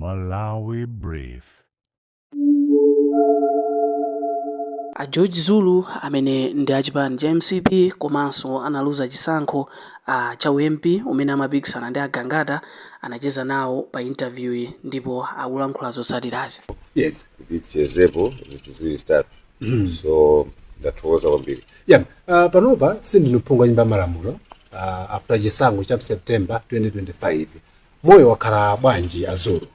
Malawi Brief. A George Zulu amene ndi achipani cha MCP komanso analuza chisankho cha u MP umene amapikisana ndi a Gangata anacheza nawo pa interview yi ndipo akulankhula zotsatirazi. Kuti tichezepo zinthu ziwiri zitatu, so ndathokoza kwambiri. Yeah, panopa sindinu phungu wa nyumba ya malamulo after chisankho cha September 2025. Moyo wakhala bwanji, a Zulu?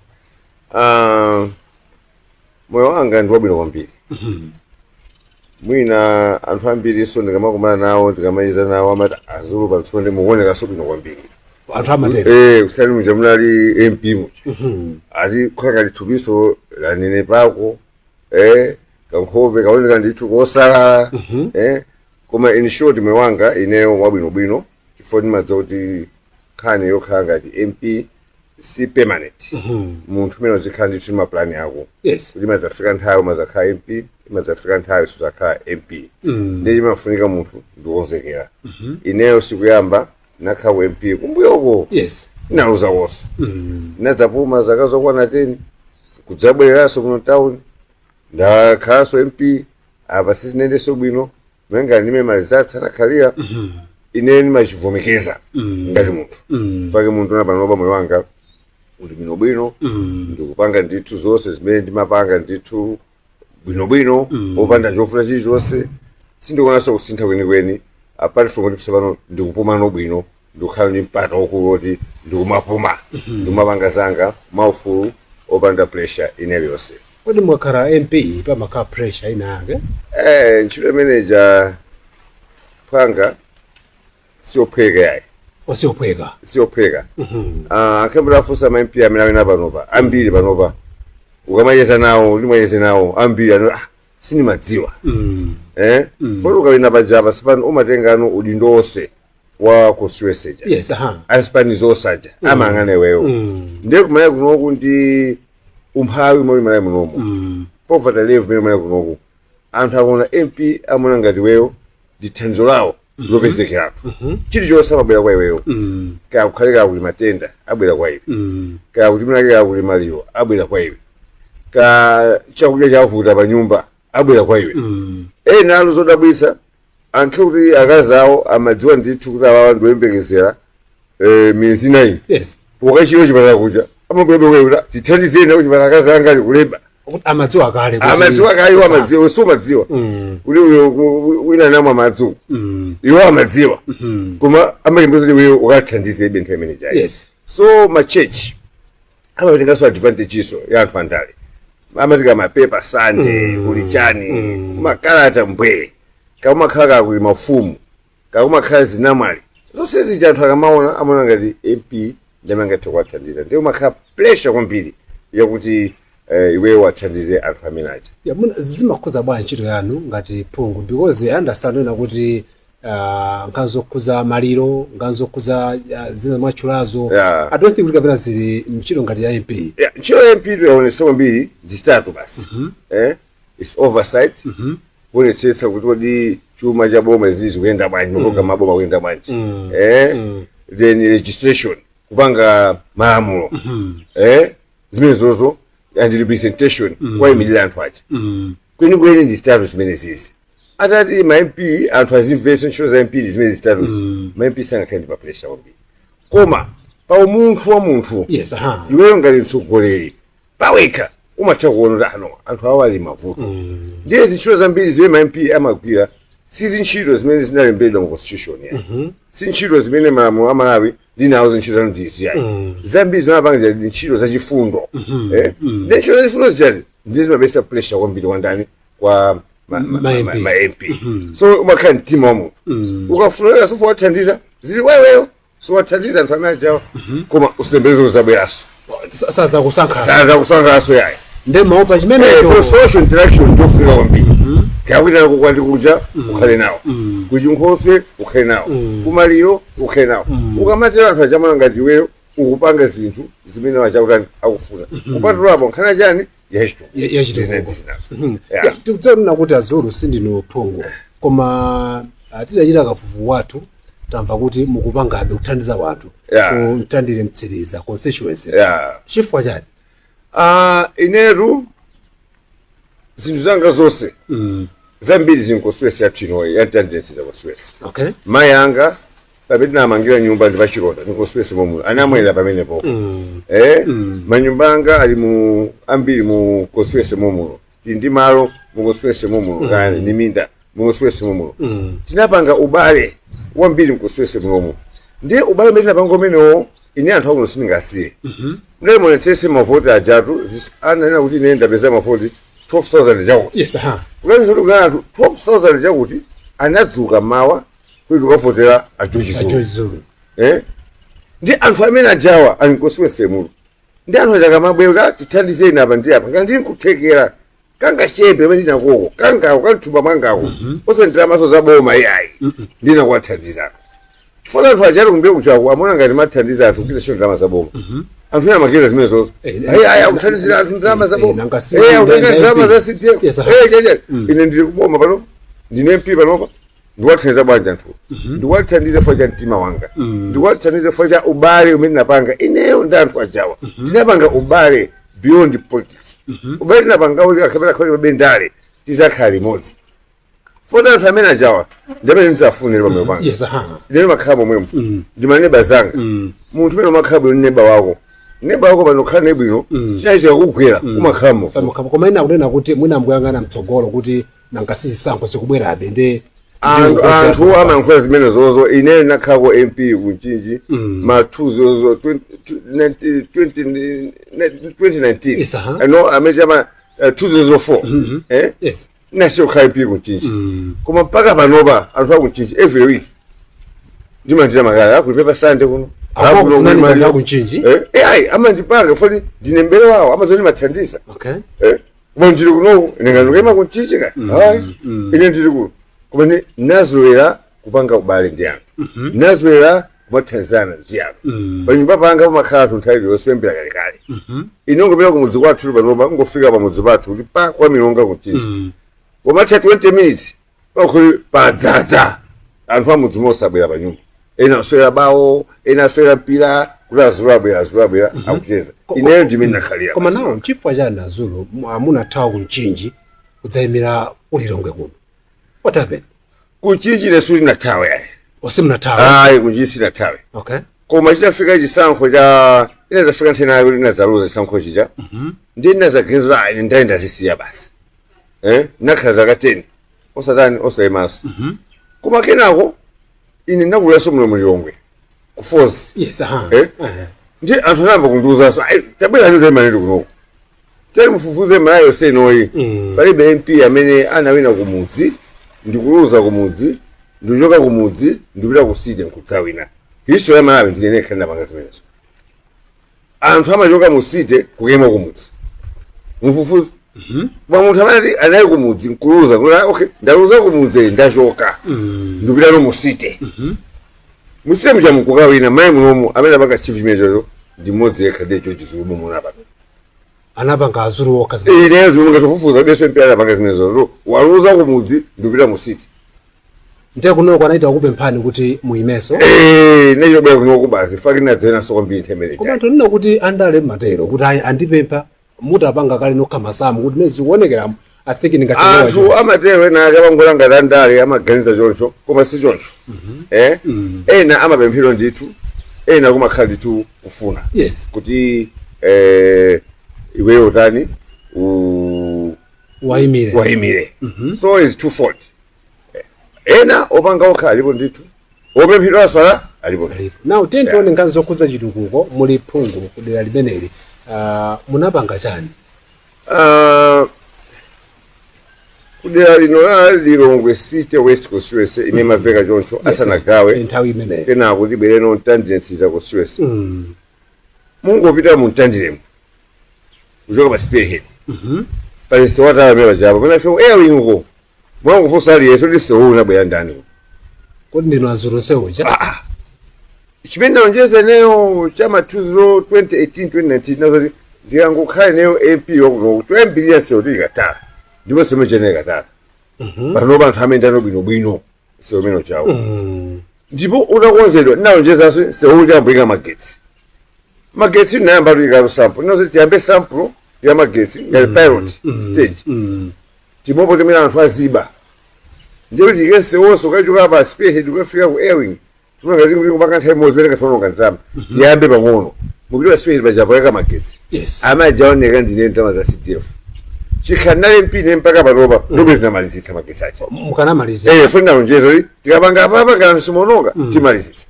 Moyo wanga ndi wabwino kwambiri. Mwina anthu ambiriso ndikamakumana nawo, ndikamacheza nawo, amati, "A Zulu, pamtsiko ndi mukuonekanso bwino kwambiri." Anthu amatero? Eh, kusali muja munali MP muja, ati kukhala thupiso lanenepako, kankhope kaoneka ndithu kosalala. Koma in short, moyo wanga ineyo wabwinobwino, chifukwa ndimadziwa kuti nkhani yokhala ngati MP si permanent. Munthu umene uzikhala ndithu mapulani ako kuti imadzafika nthawi umadzakhala MP, imadzafika nthawi suzakhala MP. Ndiye chimafunika munthu ndikukonzekera. Ineyo sikuyamba nakhala ku MP, kumbuyoko inaluza wonse, inadzapuma zaka zokwana 10, kudzabwereranso kuno town, ndakhalanso MP. Apa sizinayendenso bwino menga ndime malizatsi anakhalira. Ine ndimachivomekeza ngati munthu fake munthu una panopa moyo wanga uli bwinobwino. Ndikupanga ndithu zonse zimene ndimapanga ndithu bwinobwino, opanda chofuna chilichonse. Sindikuonanso kusintha kwenikweni, apart from kuti tsopano ndikupumano bwino, ndikukhala ndi mpata wokulu woti ndikumapuma, ndikumapanga zanga maufulu, opanda pressure ina iliyonse. Kodi mukakhala MP pamakhala pressure ina yake? Ntchito imeneja phwanga siyophweka yayi. Osiyophweka? Siyophweka. Akhembera afunsa ma MP amene awina panopa, ambiri panopa ukamacheza nawo, ndimacheze nawo, ambiri ano, ah, sindimadziwa. Foti ukawina pajapa sipano umatengano udindo wonse wa constituency ja. yes aha Asipani zosaja amayang'ana iweyo. Ndiye kumalawi kunoku ndi umphawi umene malawi munomu, poverty level imene malawi kunoku, anthu akuona MP amaona ngati iweyo ndi thandizo lawo lopezekeratu. Chilichonse amabwera kwa iweyo. Kaya kukhale kaya kuli matenda, abwera kwa iwe. Kaya kuti mnake, kaya kuli maliro, abwera kwa iwe. Ka chakudya chavuta pa nyumba, abwera kwa iwe. Ena alo zodabwisa ankhe kuti akazi awo amadziwa ndithu kuti awawa ndioyembekezera miyezi 9, pokachiro chipatala kuja amabwera kwa iwe kuti tithandizeni kuchipatala, akazi anga ali kuleba. Amadziwa kale Amadziwa kale. Iwo amadziwa, si umadziwa kuti uyo wina namwa madzi uku. Iwo amadziwa, koma amayembekeza kuti iweyo ukathandizebe nthawi imene jayi. So ma church amatenganso advantage iso ya anthu andale, amatika mapepa Sunday kuli chani, makalata mbwe, kakumakhala kakuli mafumu, kakumakhala zinamwali, zonse zija anthu akamaona amaona ngati MP ndamene angathe kuwathandiza. Ndiye umakhala pressure kwambiri yakuti iweyo wathandize anthu amene aja. Yeah, muna zimakhuza bwanji ntchito yanu ngati phungu? Because I understand ena kuti nkhani zokhuza maliro, nkhani zokhuza zina mwatchulazo, I don't think kuti kapena zili ntchito ngati ya MP. Yeah, ntchito ya MP yaonetsa kwambiri ndi zitatu basi. It's oversight, kuonetsetsa kuti kodi chuma cha boma izizi zikuyenda bwanji, mapulogalamu aboma kuyenda bwanji. Then legislation, kupanga malamulo, zimene zozo, and representation, kuwayimirira anthu aja. Kwenikweni ndi zitatu zimene zizi. Atati ma MP anthu azimvetsa ntchito za MP ndi zimene zitatuzi, ma MP sangakhale ndi pa pressure kwambiri. Koma pa umunthu wa munthu, yes aha iweyo ngati mtsogoleri pawekha umatha kuona kuti ano anthu awo ali mavuto. Ndiye zintchito zambiri zimene ma MP amagwira si zintchito zimene zinalembedwa mu constitution ya, si ntchito zimene malamulo a Malawi linawo zintchito zanu ndizi yayi. Zambiri zimene amapanga ndi ntchito zachifundo. Ndiye ntchito zachifundo zijazi ndiye zimabweretsa pressure kwambiri kwa ndani? Kwa Ma MP. ma MP. So umakhala mtima wa munthu ukafuna sofa wathandiza zili weweyo, siwathandiza anthu amene ajawa, koma usembelezo zabweranso. Saza kusankha. Saza kusankhaso yayi. Nde maopa For chimenecho? social interaction ndofunika kwambiri. Kakuita kukwati kuja ukhale nawo, kuchinkhoswe ukhale nawo, kumaliro ukhale nawo. Ukamatero anthu achamana ngati iweyo ukupanga zinthu zimene wachakutani akufuna, kupatulapo nkhani chani yachitukuko. Yachitukuko. Zinazo. Yeah, tikudziwa kuti a Zulu sindinu phungu, koma tidachita kafukufuku wathu, tamva kuti mukupangabe kuthandiza wanthu ku Mtandire Mtsiriza constituency. Chifukwa chani? Ah, inetu zinthu zanga zonse zambiri zili constituency yathu inoyi ya Mtandire za constituency. Mayi anga pamene tinamangira nyumba ndi pachilonda ni constituency momwe anamwalira pamenepo. Manyumba anga ali mu ambiri mu constituency momuno, tili ndi malo mu constituency momuno, kani ni minda mu constituency momuno. Tinapanga ubale wambiri mu constituency munomu, ndiye ubale umene tinapanga umenewo ine anthu akuno sindingasiye. Ndalimonetsese mavoti ajatu ananena kuti ine ndapeza mavoti 12,000 chakuti. yes aha Kukanisa kuti kuna anthu 12,000 chakuti anadzuka mawa kuti tukavotera a George Zulu. George Zulu. Eh? Ndi anthu amene ajawa ali constituency muno, ndi anthu aja akamabwera, tithandizeni apa ndi apa, ngati ndili nkuthekera kangachepe pamene ndinakoko kangako kanthumba mwangako, osandilamaso za boma iyayi, ndinakuwathandiza chifukwa anthu ajati kumbuyo kuchako amona ngati mathandiza anthu kugwiritsa ntchito ndalama za boma. Anthu ena amakeza zimene zozo. Ayi, ayi, akuthandizira anthu ndalama za boma. Nanga si Akutenga ndalama za CDF. Yes, aha. Chacha ine ndili kuboma pano, ndine MP panopa, ndikuwathandiza bwanji anthu? Ndikuwathandiza chifukwa cha mtima wanga, ndikuwathandiza chifukwa cha ubale umene ndinapanga ineyo ndi anthu ajawa. Tinapanga ubale beyond politics, ubale tinapanga kuti akapita khale pabendale tizakhala limodzi. Fota anthu amene ajawa ndi amene ndizafunire pamwe panga. yes aha Ine makhala momwemo ndi maneba zanga. Munthu umene umakhala bwino ndi neba wako, neba wako pano khala bwino, chinachi chikakugwera umakhala mofu. Koma ina akunena kuti mwina mkuyang'ana mtsogolo kuti nanga si zisankho zikubwerabe ndi Anthu amayankhula zimene zozo. Ine nakhalako MP kuMchinji ma 20 2019. Yes, aha. No, amene chama 2004, nasiyo khala MP kuMchinji, koma mpaka panopa anthu akuMchinji every week ndimandira makala akulipepa Sande kuno. Akufunani ngati akuMchinji? Ayi, amandipanga foti ndine mbele wawo, amazoni mathandiza. Koma ndili kunoku, ine ngandikuyima kuMchinji ka, hayi, ine ndili kuno, koma nazolera kupanga ubale ndi anthu, nazolera kumathandizana ndi anthu. Panyumba panga pamakhala anthu nthawi iliyonse kuyambira kalekale. Ine ngopita kumudzi kwathu panopa, ngofika pamudzi pathu kuti pa kwa Milonga kuMchinji, komatha 20 minutes pakhuli padzaza anthu amudzi mosabwera panyumba, ena aswera bawo, ena aswera mpira, kuti azulu abwera, azulu abwera, akucheza. Ineyo ndimene nakhalira. Koma nawo chifukwa chani azulu amunathawa kuMchinji kudzayimira uLilongwe kuno? What happened? KuMchinji ine sulinathawe ayi. Osimunathawa? Ayi, kuMchinji sinathawe. Koma chitafika chisankho cha inazafika nthena yake kuti inadzaluza chisankho chija, ndiye ndinazaganiza kuti ine ndayi ndazisiya basi. Nakhala zaka 10 osatani, osayimanso. Koma kenako ine ndinakuliranso muno muLilongwe kufozi. yes aha Ndi anthu anayamba kundiuzanso, "Ayi, tabwera ndi tayimanidi kunoko, tali mufufuze Malawi yonse inoyi, palibe MP amene anawina kumudzi ndikuluza kumudzi, ndikuchoka kumudzi ndikupita ku city nkudzawina. History ya Malawi ndine nekha ndinapanga zimenezo. Anthu amachoka mu city kukema kumudzi, mufufuze. Koma munthu amene ati anali kumudzi nkuluza kuti, "Ah, okay, ndaluza kumudzi, ndachoka ndikupita no mu city, mu city muja mukukawina." Mayi munomu amene apanga chief chimenechocho ndi mmodzi yekha, ndiye George Zulu mumuna pano. Anapanga azulu okha? Ineyo zimene ngatofufuza beso MP anapanga zimenezo, waluza kumudzi ndikupita mu city. Ndiye kunoko anaita kukupemphani kuti muyimenso? Eh, nechobwera kunoku basi faki nadzenaso kwambiri nthemere. Koma anthu nina kuti andale matero kuti ayi, andipempha, mutapanga kale nokha masamu kuti mezi zikuonekeramo, I think ndingathe. Anthu amatero ena ake amangola ngati andale amaganiza choncho, koma si choncho. Ena amapemphero ndithu, ena kumakhala ndithu kufuna kuti iweyo utani wayimire. Wayimire. So is twofold. Ena opanga okha alipo ndithu, opemphedwanso ala alipo. Now tione nkhani zokhuza chitukuko. Muli phungu kudera limeneli, munapanga chani? Kudera lino la Lilongwe City West constituency imene imamveka choncho asanagawe, Nthawi imeneyo. Kenako tibwereno Mtandire Mtsiza constituency. Mungopita mu Mtandiremo kuchoka pa Spearhead, pali msewu watala amene pajapo pamene afika airwing mwangofunsa aliyense kuti msewu unabwera ndani? Kodi ndinu azulu nsewuja? Chimene ndalonjeza ineyo chama 2018 2019 nazoti ndikangokhala ineyo MP wakuno, choyambirira msewu tilikatala, ndipo msewu umene katala panopa anthu amene ndano bwinobwino msewu umene chawo, ndipo utakonzedwa ndinalonjezanso msewu uti amboyika magetsi. Magetsi ndinayamba tuyikalo sample, ndinazoti tiyambe sample. ya magetsi ngati pilot stage, timopo timene anthu aziba, ndiye kuti ikense wonse ukachoka pa Spearhead ukafika ku Airwing, timangati kuti kupanga nthawi imodzi pereka sononga ndalama. Tiyambe pang'ono. Mupite pa Spearhead pajapo yaka magetsi amajaoneka ndine ndalama za CDF. Chikhanale mpine mpaka panopa ndomwe zinamalizitsa magetsi aja. Mukanamaliza. Eh, funa lonjezo li tikapanga apapa kana simononga timalizitsa.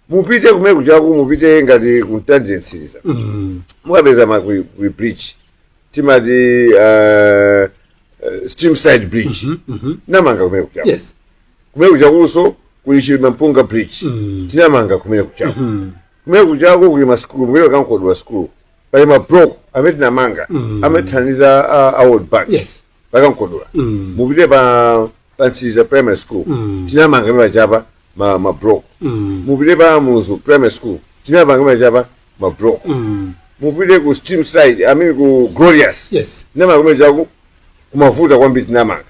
Mupite kumene kuchaku, mupite ngati ku Mtsiriza, mukapeza ma ku bridge timati Streamside Bridge, namanga kumene kuchaku. Kumene kuchakunso kuli Chilimampunga Bridge, tinamanga kumene kuchaku. Kumene kuchako kuli masukulu, kumene kankodwa school pali ma block amene tinamanga amathandiza a World Bank. Pakankodwa, mupite pa Mtsiriza Primary School, tinamanga imene pachapa ma block. Mupite pa Muzu Primary School, tinamanga imene pachapa ma block. Mupite ku Streamside, I mean ku Glorious, tinamanga kumene chaku kumavuta kwambiri, tinamanga.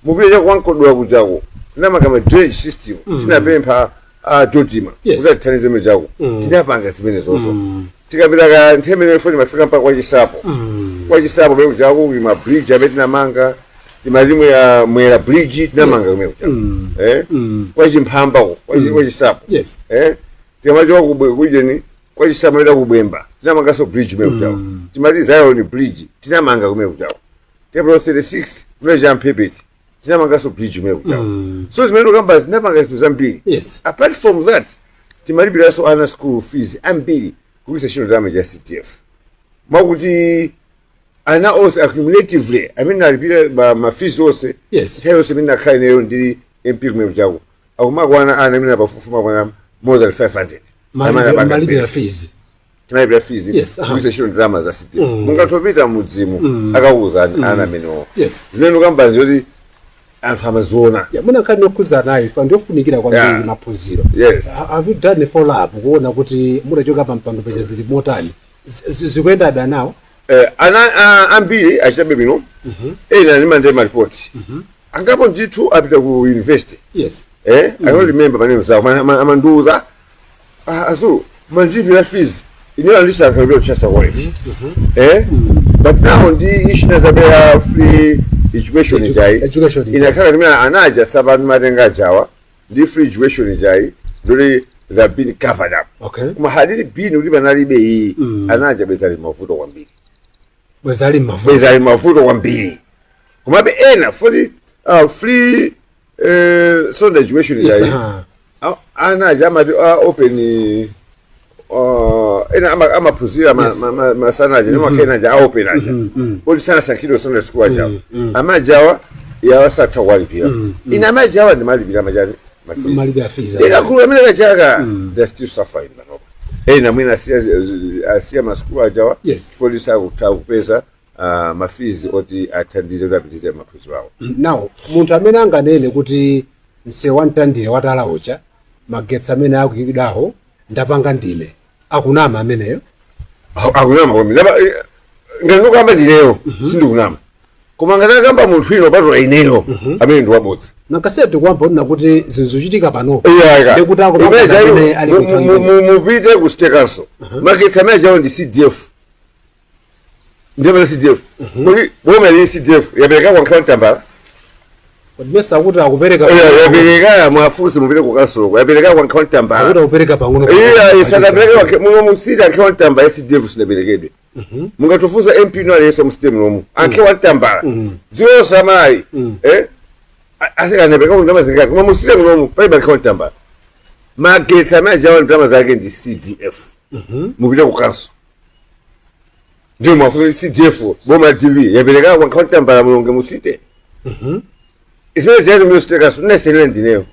Mupite chaku kwankodwa kuchako, tinamanga ma drainage system, tinapempha a Dodima kuti atithandize imene chako, tinapanga zimene zonso. Tikapita ka nthemene foni mafika mpaka kwachisapo, kwachisapo pamene kuchako kuli ma bridge amene tinamanga, timati mwera mwera bridge, tinamanga kumene kuchako, kwachimphambako, kwachisapo. Tikamachoka kujeni kwachisapo ita kubwemba, tinamanganso bridge kumene kuchako, timati Zion Bridge, tinamanga kumene kuchako. Tikapita 36 kumene cha Mphepete, tinamanganso bridge kumene kuchako. So zimene tukamba zinapanga zinthu zambiri. Apart from that, timalipiranso ana school fees ambiri kugwiritsa ntchito ndalama cha CDF, mwakuti ana onse accumulatively amene alipira ma fees onse nthawi yonse imene nakhala ineyo ndili MP kumene kuchako, akumakwana ana amene pafupifupi makwana more than 500 amene apanga Malipira fees. Timalipira fees kugwiritsa ntchito ndalama za CDF. Mungathopita mudzimu, akawuzani ana amenewo. Zimene ukamba zoti anthu amaziona. Yeah, muna nkhani yokhuza nayo ifa ndiofunikira kwambiri, maphunziro. Have you done a follow up kuona kuti mudachoka pa mpando paja zili motani? Zikuyenda nawo? Ana ambiri achitabe bwino, ena ndimande maripoti angapo ndithu apita ku university. I don't remember maneno zawo, amandiuza, "Ah, azu mandilipira fees ineyo andisankhalipira kuchasa college, but now ndi issue zabera free education jayi Education. Inakhala timene anaja sapano matenga ajawa ndi free education jayi, ndoti they have been covered up. Koma had it been kuti panalibe iyi, anaja bwezali mavuto kwambiri. Bwezali mavuto. Bwezali mavuto kwambiri. Komabe ena foti free Sunday education jayi, ana aja amati open, ena amaphunzira masana aja ndimakhena aja a open aja oti sanasankhidwe Sunday school ajawa, amajawa yawa satha kuwalipira. Ine amajawa ndimalipira machani, ma fees. Malipira fees. Ikakulu amene kachaka, they're still suffering panopa. Ena mwina asiya masukulu ajawa chifukwa sakutha kupeza ma fees oti athandize kuti apitize maphunziro awo. Now munthu amene anganene kuti msewu wa Mtandire watala uja, magetsi amene akuyikidwaho ndapanga ndine, akunama ameneyo? Akunama kwambiri. Ngati ndikuyamba ndineyo sindikunama, koma ngati akamba munthu ino patula ineyo, amene ndiwabodza. Nankaseti kuwamva onena kuti zinthu zikuchitika panopo Iyaka. ndikuti akupanga amene ali ku nthawi imene. Mupite ku state council, magetsi amene ajawo ndi CDF, ndiyamene CDF kodi boma ili CDF yapereka kwa nkhawa Mtambala? Kodi mesa akuti akupereka? Yapereka, mwafunse, mupite ku council, yapereka kwa nkhawa Mtambala. Akuti akupereka pang'ono. Iya, isanapereke muno musiti. Ankhewa Mtambala ya CDF sinaperekedwe. Mungatofuza MP no aliyense musite munomu, ankhewa Mtambala dzilonse amayi asikanapereka ndalama zingati, koma musite munomu palibe ankhewa Mtambala. Magetsi amene ajawa ndalama zake ndi CDF. Mupite ku council ndiyo mwafunza CDF boma DP yapereka kwa nkhawa Mtambala mulonge musite zimene ziyazi mlio state council nasenera ndineyo.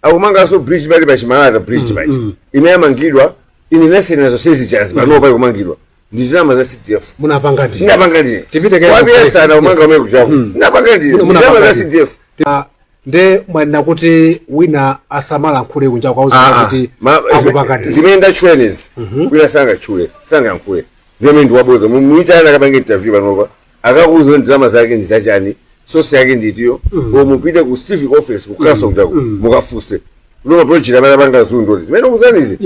Akumanganso bridge pali pachimalata bridge pachi imene amangidwa ine nasenera zonse zichazi panopa ikumangidwa ndi ndalama za CDF. Munapanga ndi Ndapanga ndine. Tipite kaye Wapiyesana umanga umene kuchako, ndapanga ndine. Munapanga Ndalama za ndi. CDF. Ah, nde mwanena kuti wina asamalankhule kunja kwauza kuti akupanga ndi Zimene ndatchula nezi, kwina sangatchule, sangayankhule, ndiyamene ndiwabodza. Muitana akapange interview panopa, akakuuza ndalama zake ndi zachani, source yake nditiyo. O mupite ku civic office, ku council kuchako, mukafunse kuno project amene apanga zundoti zimene kuzanizi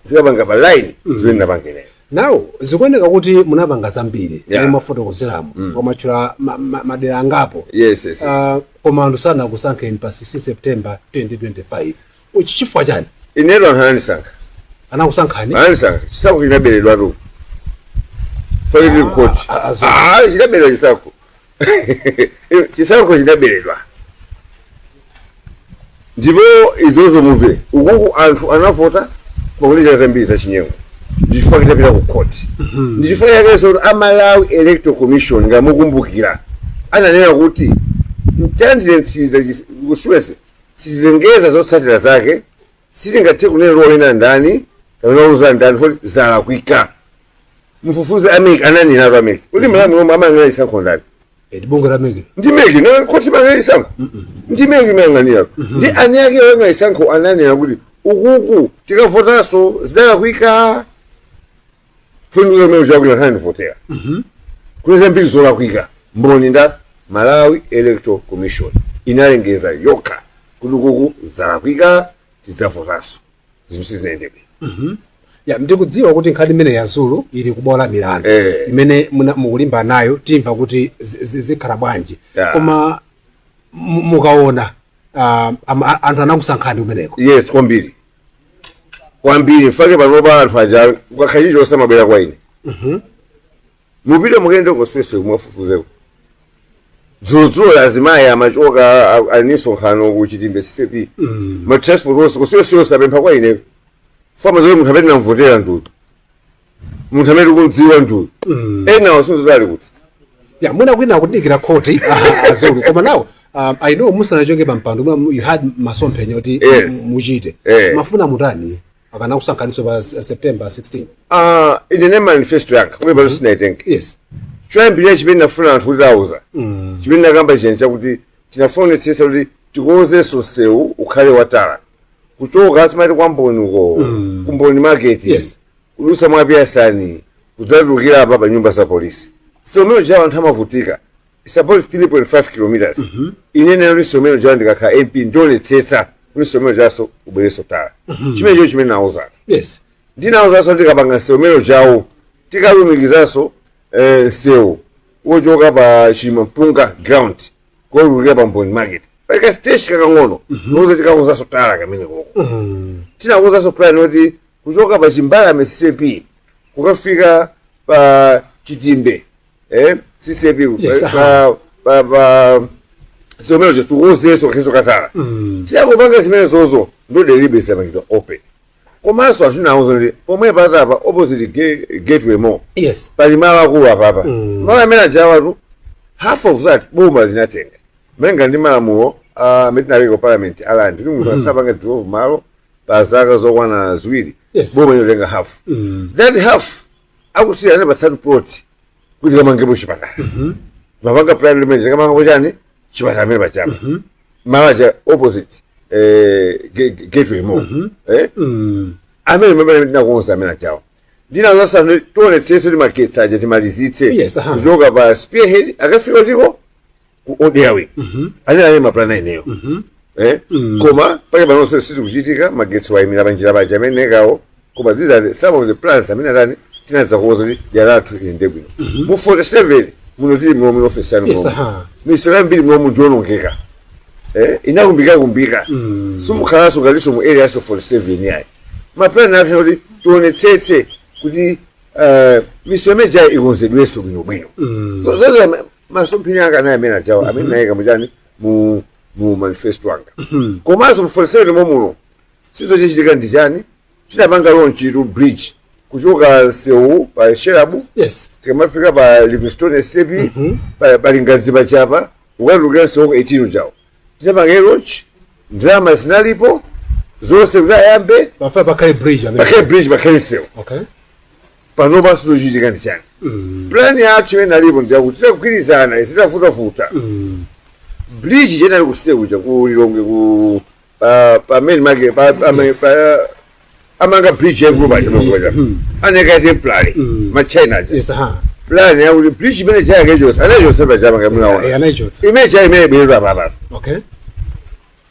zikapanga pa line zimene ndapanga ineyo. Now zikuoneka kuti munapanga zambiri Yeah. mwafotokozeramo, mwatchula madera angapo. Yes. Koma anthu sanakusankheni pa 16 September 2025. Uchi chifukwa chani? Ineyo anthu anandisankha. Anakusankhani? Anandisankha. Chisankho chinaberedwa tu. Fakiti court. Ah. Ah, chinaberedwa chisankho. Chisankho chinaberedwa. Ndipo izozo muve ukuku anthu anavota pakuti zambiri zachinyengo, ndichifukwa chitapita ku court. Ndichifukwa chakenso kuti a Malawi Electoral Commission, ngamukumbukira, ananena kuti mtandire mtsiza kuswese sitilengeza zotsatira zake, sitingathe kunena lowina ndani kapena luza ndani foti zalakwika, mfufuze a MEC. Ananena a MEC kuti Malawi omwe amayang'anira chisankho ndani? Ndi bungwe la MEC. Ndi MEC. No koti mayang'anira chisankho ndi MEC, mayang'anira ndi ani ake oyang'anira chisankho. Ananena kuti ukuku tikavotanso zidalakwika. Funduza umene uchakwira nkhani ndivotera kuli zambiri zolakwika. Mboni nda Malawi Electoral Commission, inalengeza yokha kuti ukuku zalakwika, tidzavotanso, zinthu sizinayendebe. Ya, ndikudziwa kuti nkhani imene ya Zulu ili kubola milandu imene mukulimba nayo, timva kuti zikhala bwanji. Koma mukaona anthu anakusankhani kumeneko? Yes, kwambiri kwambiri. Mfake panopa anthu aja kukakhala chilichonse amabwera kwa ine. Mupite mukende koswese mwafufuzeko. Dzulodzulo azimayi amachoka ali nsonkhano ku Chitimbe CCAP, ma transport onse koswese yonse apempha kwa ine. Fama zoti munthu amene namvotera nduyu, munthu amene tikumdziwa nduyu, enawo sinzotali kuti. Ya, mwina kwina akudikira khoti azulu. Koma nawo I know musanachoke pa mpando you had masomphenya kuti muchite. Mafuna mutani akanakusankhaninso pa September 16? Ah, ine ne manifesto yanga kumene pano sinaitenge. Choyambirira chimene nafuna anthu kuti auza, chimene nakamba chene chakuti tinafuna kuonetsetsa kuti tikonzenso msewu ukhale watala kuchoka timati kwa Mboni uko, kumboni Market, kudusa mwa Piyasani, kudzatulukira apa pa nyumba za polisi. Msewu umene ujawo anthu amavutika. It's about 3.5 kilometers. Ine nayo msewu umene ujawo ndikakhala MP ndionetsetsa kuti msewu umene ujaso ubwerenso tala. Chimenecho chimene nauza anthu. Ndinawuzanso tikapanga msewu umene ujawo, tikalumikizanso msewu wochoka pa Chimampunga Ground kuwalukira pa Mboni Market, pali ka stage kakang'ono nokuti tikakonzanso tala kamene koko. Tinakonzanso plan yoti kuchoka pa Chimbalame CCAP kukafika pa Chitimbe CCAP, pa zimenezo tikukonzenso kakhenso katala. Tinakupanga zimene zozo ndo delibe zapangidwa open. Komanso anthu tinawuza kuti pomwe patapa opposite Gateway Mall pali malo akulu apapa, malo amene ajawatu half of that boma linatenga malinga ndi malamulo amene tinaleka ku parliament a land, kuti munthu asapanga develop malo pa zaka zokwana 2, boma linatenga half. That half akusiya anapatsatu plot kuti kamangepo chipatala. Mapanga plan limene kamangepo chani, chipatala amene pachapa malo aja opposite Gateway Mall, amene mamene tinakonza amene achawa. Ndinazasanu tionetsese kuti magetsi aja timalizitse kuchoka pa Spearhead akafika ziko ku Odeawi anene ane maplana ineyo. Koma pake panonse sizikuchitika, magetsi wayimira panjira paja amene nekawo. Koma these are some of the plans amene atani tinadza kukonza kuti dera lathu liyende bwino. Mu 47 muno tili muno office yanu muno, misewu yambiri muno ndionongeka, inakumbika kumbika, simukhalanso ngatinso mu area yaso 47 yayi. Maplani athu kuti tionetsetse kuti misewu imeneja ikonzedwenso bwinobwino. Those are masomphenya anga anayi amene ajawa amene nayika muchani mu manifesto anga. Komanso mu 47 momuno sizo chichitika ndi chani, tinapanga launch tu bridge kuchoka sewu pa Sherabu, tikamafika pa Livingstone CCAP, pali Ngazi pachapa, ukatulukira sewu 18 chawo. Tinapanga launch, ndalama zinalipo zonse kuti ayambe. Pafuna pakhale bridge amene. Pakhale bridge, pakhale sewu. Panopa sizochitika ndi chani? Plan yathu imene alipo ndiyakuti titagwirizana zitavutavuta bridge chene ali kusite kuja ku Lilongwe ku pa main market pa amanga bridge yaikulu paja paja aneka temporary ma China aja. Plan yakuti bridge imene chayake chonse anachonse pachapa ngamunaona Anaichotsa. Imene cha imene bwera papa.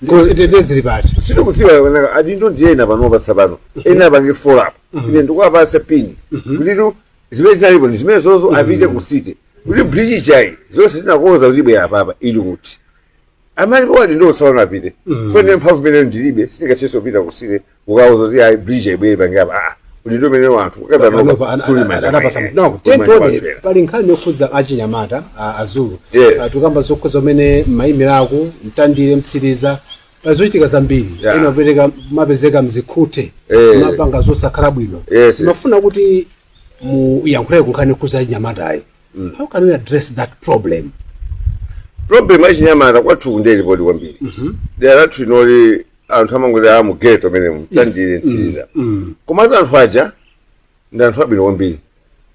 Ndezili pati? Sindikudziwa nanga adindo ndiyena panopa tsapano ena apange follow up. Ine ndikuwapatsa pini kutitu zimene zinalipo ndi zimene zozo apite ku city kuti bridge ichayi zonse zinakonza kuti ibwera apapa ili kuti amalipo adindo tsapano apite. So ine mphamvu imeneyo ndilibe, sindingathenso kupita ku city kukauza kuti ayi, bridge ibwere pange apa. Ah, udindo umene wanthu Panopa anapasa. No, tentone pali nkhani yokhudza achinyamata, azulu. Yes. Tukamba zokhuza umene mayimirako Mtandire, Mtsiriza, pali zochitika zambiri. Ena apereka mapezeka mzikhute, mapanga zosakhala bwino. Mafuna kuti muyankhule ku nkhani yokhudza achinyamatayi. How can we address that problem? Problem achinyamata kwathu ndeli podi kwambiri. Dera lathu inoli anthu amangoti a mu ghetto mene Mtandire, Mtsiriza, komatu anthu aja ndi anthu abwino kwambiri.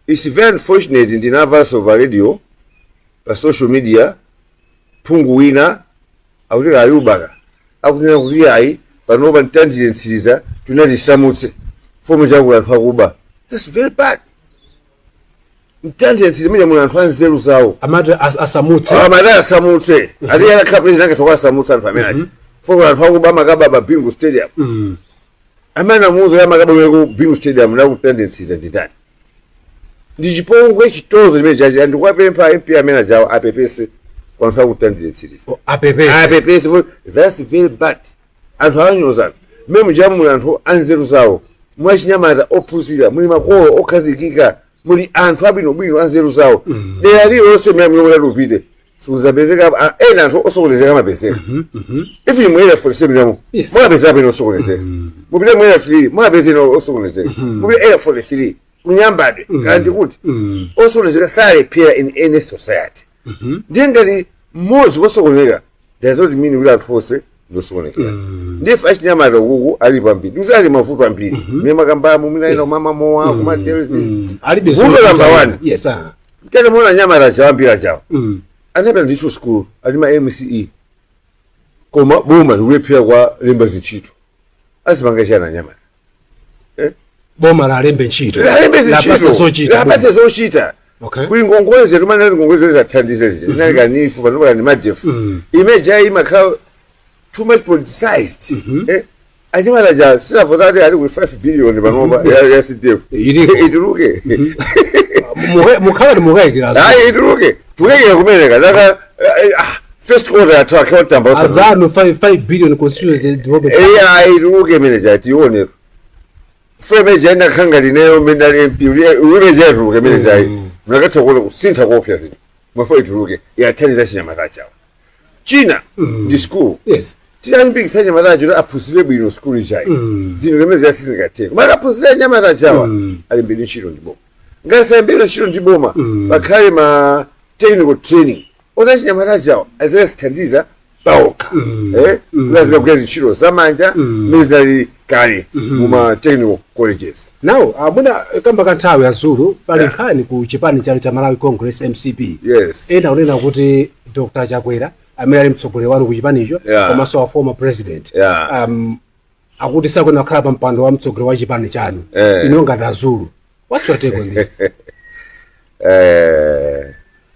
It's very unfortunate, ndinamvanso pa radio, pa social media, phungu wina akuti ayubaka akunena kuti ayi, panopa Mtandire, Mtsiriza tunatisamutse fomu chakula anthu akuba. That's very bad. Mtandire, Mtsiriza mene muli anthu anzeru zawo. Amati asamutse. Amati asamutse, ati akakhala president akatha asamutsa anthu amene aja fomu anthu akuba amakaba pa Bingu Stadium. Amene amuuza amakaba ku Bingu Stadium naku Mtandire, Mtsiriza ndi ndani? Ndi chipongwe, chitozo chimene chachi. Andikuwapempha MP amene ajawo apepese kwa anthu aku Mtandire, Mtsiriza. Oh, apepese. Apepese. That's very bad. Anthu anyozana mmene mujamuli anthu anzeru zawo, mwachinyamata ophunzira, muli makolo okhazikika, muli anthu abwinobwino anzeru zawo. Dera lililonse mmene muyomwe upite sikuzapezeka ena anthu osokonezeka amapezeka. Even mu Area 47 yamo mwapezeka pene osokonezeka. Mupite mu Area 3 mwapeza ena osokonezeka. Mupite Area 43 kunyambadwe kandi kuti osokonezeka salephera in any society. Ndiye ngati mmodzi wosokoneka does not mean kuti anthu onse ndosokonekera. Ndiye achinyamata ukuku ali ambiri, ndikuti ali mavuto ambiri mene makambamo mwina ena umama mowa kumatero. Alibe Vuto zochita. number one. Mtete muona anyamata ajawo ambiri ajawo anapita ndithu school, ali ma MCE, koma boma likulephera kwa lemba zintchito. Azipanga chani anyamata? Boma lalembe ntchito. Lalembe Lapasa zintchito. zochita. Lapase zochita. Kuli ngongole zetu manali ngongole zathandize zija zinali ka NEEF, panopa ni MARDEF. Imene imakhala too much politicized. Anyamata ja sinavotati ali kuli 5 billion panopa ya CDF. Iliko. Ituluke. Mukhala ndi mukayikirazo. Ayi, ituluke, tulekera kumeneka daka first quarter yathu akhaotamba. Azanu 5 billion constituency development. Eya, ituluke imene jati ione feme jaenda khanga lineyo mene ali MP uime jatuluke imene jayi mnakatha kuona kusintha kuopsa zinthu. Mwafo ituluke yathandiza chinyamata chawo. China ndi school. Tiyalimbikitsa anyamata acho kuti aphunzire bwino school ichayi. Zinthu zimene ziyasizingatheka koma akaphunzire anyamata achawa alimbidwe ntchito ndi boma. Ngati sayambidwe ntchito ndi boma, pakhale ma technical training oti achinyamata achawa azizithandiza paokha, kuti azikagwira zintchito zamanja mmene zinali kale muma technical colleges. Now amuna kamba kanthawi azulu pali nkhani ku chipani chanu cha Malawi Congress, MCP. Ena unena kuti Dr Chakwera amene ali mtsogoleri wanu ku chipanicho komanso wa former president akuti sakuyenera kukhala pa mpando wa mtsogoleri wa chipani chanu. Ino ngati azulu, what's your take on this?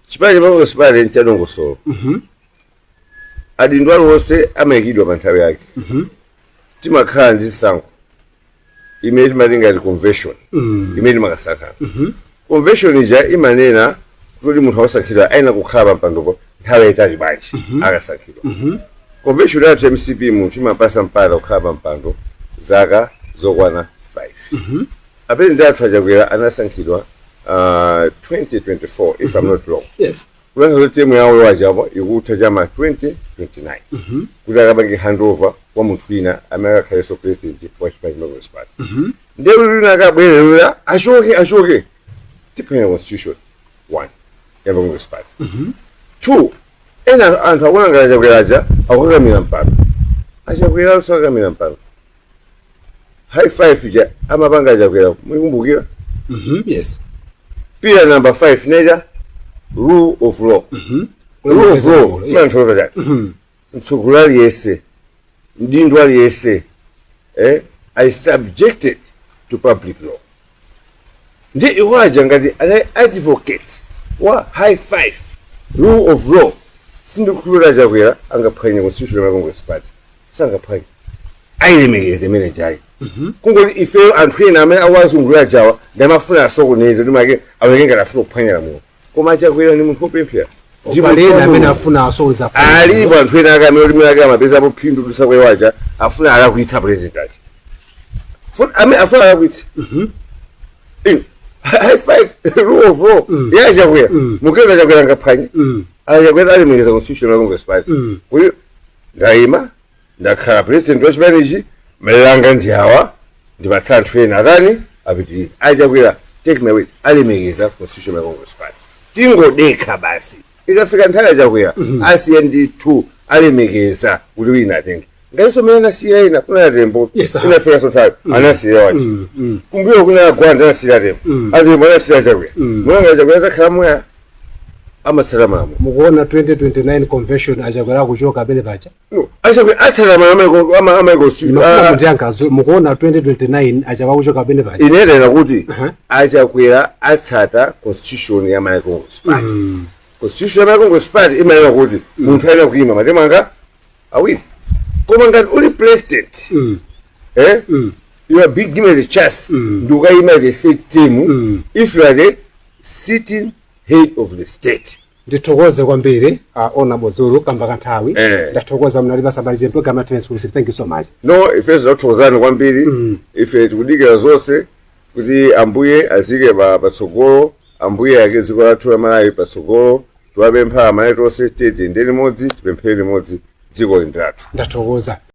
Chipani cha Congress Party nchadongosolo. Adindo aliwonse amayikidwa pa nthawi yake. Timakhala ndi zisankho imene timati ngati convention imene timakasankhana. Convention ija imanena kuti munthu akasankhidwa ayenera kukhala pa mpandopo nthawi yayitali bwanji akasankhidwa. Convention yathu MCP munthu imapasa mpata kukhala pa mpando zaka zokwana 5. A president athu achakwera anasankhidwa 2024, if I'm not wrong. Kulanza zoti term yawo yowachapo ikutha chama 2029 kuti akapange handover kwa munthu wina amene akakhalenso president wa chipani cha Congress Party. Ndiye kuti wina akabwerera achoke, achoke tiphwanya constitution one ya Congress Party. Two, ena anthu akuona ngati achakweraja akukakamira mpando. Achakwera osakakamira mpando. High five ja amapanga achakwera muikumbukira? Yes. Pillar number 5 neja rule of law. Rule of law imantholoza chake mtsogoleri aliyense, mdindo aliyense ali subjected to public law. Ndi iwo aja ngati anali advocate wa high five, rule of law, sindikukhulupirira achakwera angaphwanye constitution ya Congress Party. Sangaphwanye, ayilemekeze imene jayi. Kungoti ifeyo anthu ena amene awazungulira jawa ndamafuna asokoneze ndi make aweke ngati afuna kuphwanya lamulo, koma aChakwera ni munthu wopemphera. Ndipo Palena amene afuna asokoneza? Alipo anthu ena ake amene limene ake amapezapo phindu tusakwewacha, afuna alakwitsa president aja. Amene afuna alakwitsa inu high five rule of law ya aChakwera mukeza Chakwera ngaphwanye. AChakwera alemekeza constitution ya Congress Party kuti ndayima, ndakhala president wa chipanichi, malilanga ndi awa, ndipatsa anthu ena akani apitiriza. AChakwera, take my word, alemekeza constitution ya Congress Party. Tingodekha basi, ikafika nthawi aChakwera asiye ndithu, alemekeza kuti wina atenge, ngatinso mene anasiyira ina kuna Tembo. Inafikanso nthawi anasiyira wachi kumbuyo, kuna Gwanda anasiyira Tembo, aTembo anasiyira Chakwera. Mulanga Chakwera zakhala moya amatsata malamulo. Mukuona 2029 convention aChakwera kuchoka amene paja? No, aChakwera atsata malamulo Ndimafuna ama mundiyankha, mukuona 2029 aChakwera kuchoka amene paja? Inenera kuti aChakwera atsata constitution ya Malawi Congress Party. Constitution ya Malawi Congress Party imanena kuti munthu ayenera kuyima matemu anga awiri, koma ngati uli president, you are being given the chance ndi ukayima the third term if you are the sitting head of the state. Ndithokoze kwambiri Honorable Zulu kamba kanthawi. Ndathokoza mnalipasa mbali program ya exclusive. Thank you so much. No, ifenso takuthokozani kwambiri. Ife tikudikira zonse kuti Ambuye azike patsogolo, Ambuye ake dziko lathu la Malawi patsogolo. Tiwapempha Amalawi tonse, tiyende limodzi, tipemphere limodzi, dziko ndi lathu. Ndathokoza.